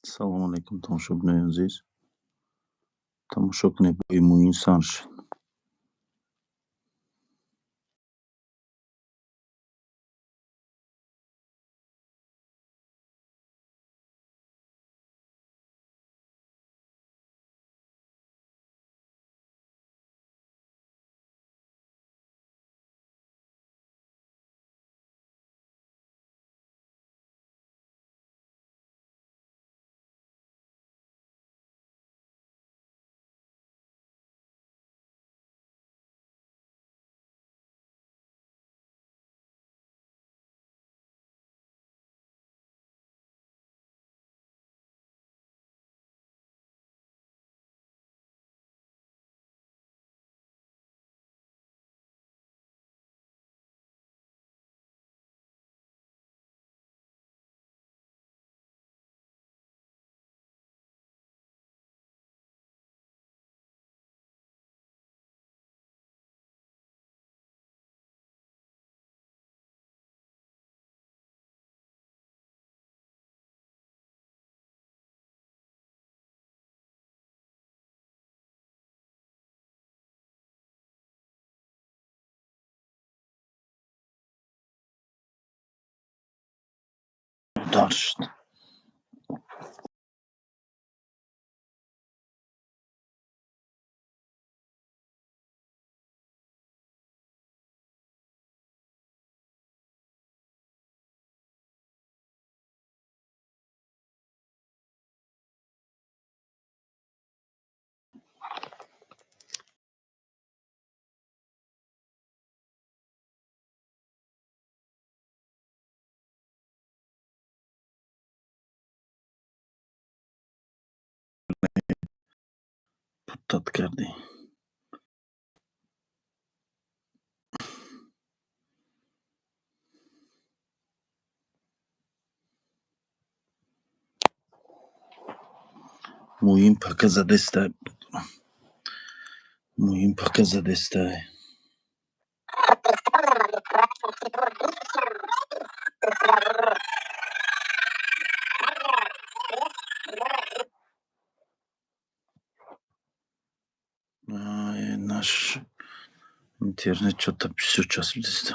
Салому алайкум, тамошобинони азиз. Тамошо кунед, бои Муин сар шуд. Дар шуд. Путат кардӣ. Муин пака задестай. Муин пака задестай. Ай, наш интернет чё-то всё часпидаста.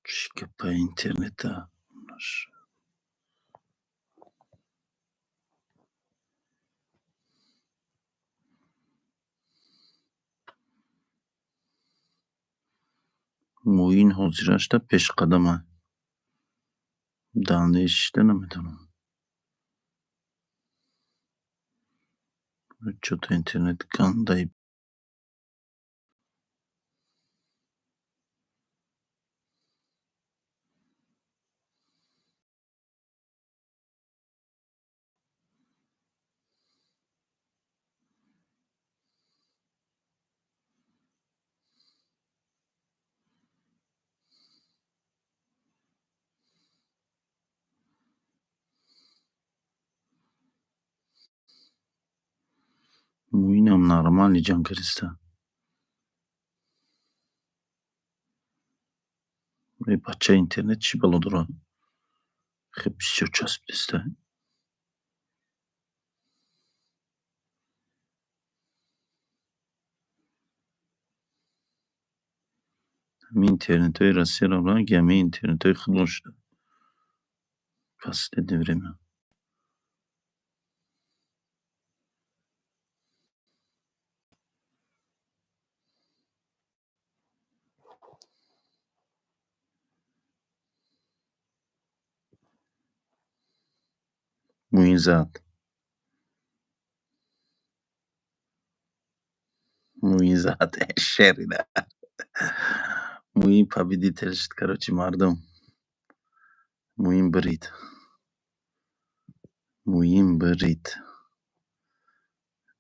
Чӣ гапай интернета? Наш. Муин ҳозирашда пешқадама. Данишда намедонам. Чё-то интернет гандай. Муинам нормальный ҷанг кардиста. Э, бача, интернет чӣ бало дорад? Хеб бисёр часпидеста. Ҳамин интернетҳои Россияро ранги ҳамин интернетҳои худмон шуда. Последнее время. Муин зад. Муин зад. Шери да. Муин победитель шуд, короче, мардум. Муин бирид. Муин бирид.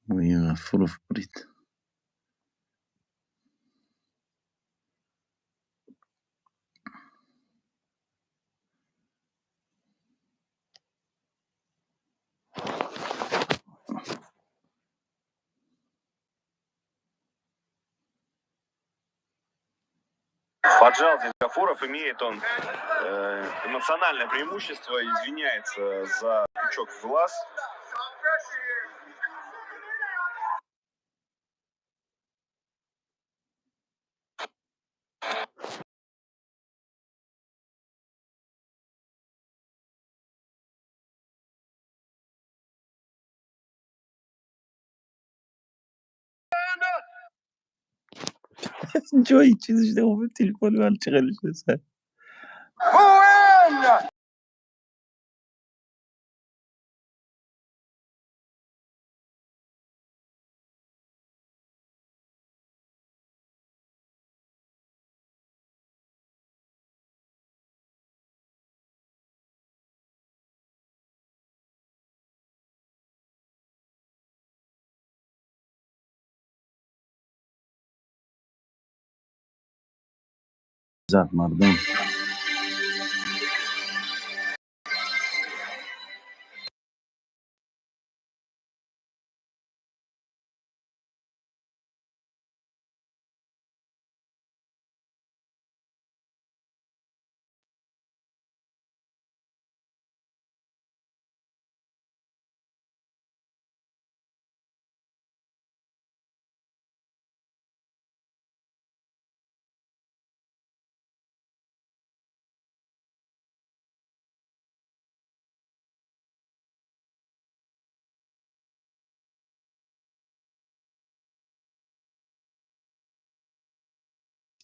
Муин Ғафуров бирид. Поджал здесь Гафуров, имеет он эмоциональное преимущество, извиняется за тычок в глаз. Ҷои чизиш телефони ман чӣ хеле шудаса. Зад мардум.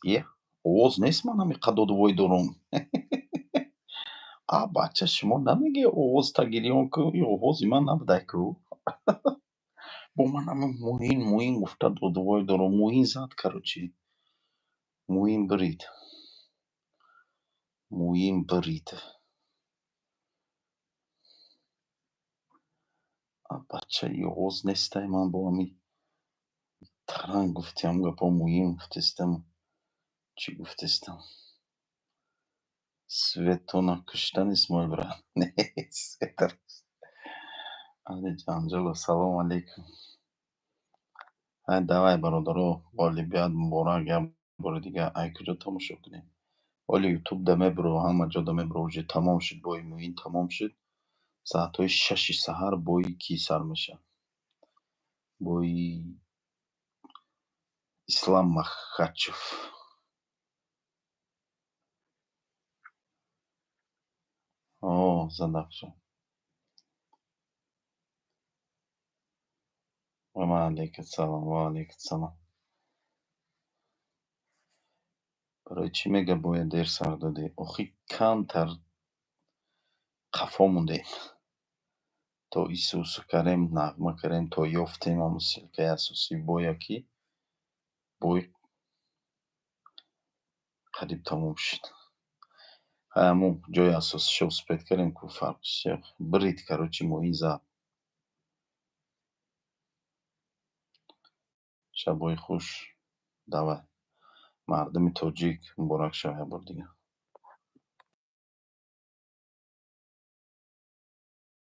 Е, овоз нест, ман ҳами қадодувой дорум. А бача, шумо намегӯед, овозта гирён ку, и овози ман набудай ку. Бо ман ҳами Муин, Муин гуфта додувой дорум. Муин зад, короче. Муин бирид. Муин бирид. А бача, и овоз нестай, ман бо ҳами таранг гуфтиам гапо, Муин гуфтестам. Чӣ гуфтестам? Светона куштан, Исмоил брат. Не, света. Али Ҷанҷолов, салому алейкум. Ай, давай, бародаро, ғолибият муборак як бори дига. Ай куҷо тамошо кунем? Оли Ютуб да мебуро, ҳама ҷо да мебуро, уже тамом шуд, бои Муин тамом шуд. Соатҳои 6-и саҳар бои кӣ сар мешавад? Бои Ислам Махачев. О, задақша. Ва алейкум салом, ва алейкум салом. Барои чӣ мега бояд дер сар додӣ? Охи, камтар қафо мондем. То ису-усу кардем, нағма кардем, то ёфтем ҳамун ссылкаи асосии боя, ки бой қариб тамом шуд. Ҳамун ҷои асосиша успеть кардем ку, фарқш бирид, короче, Муин зад. Шабҳои хуш. Давай. Мардуми тоҷик муборак шава як бор дига.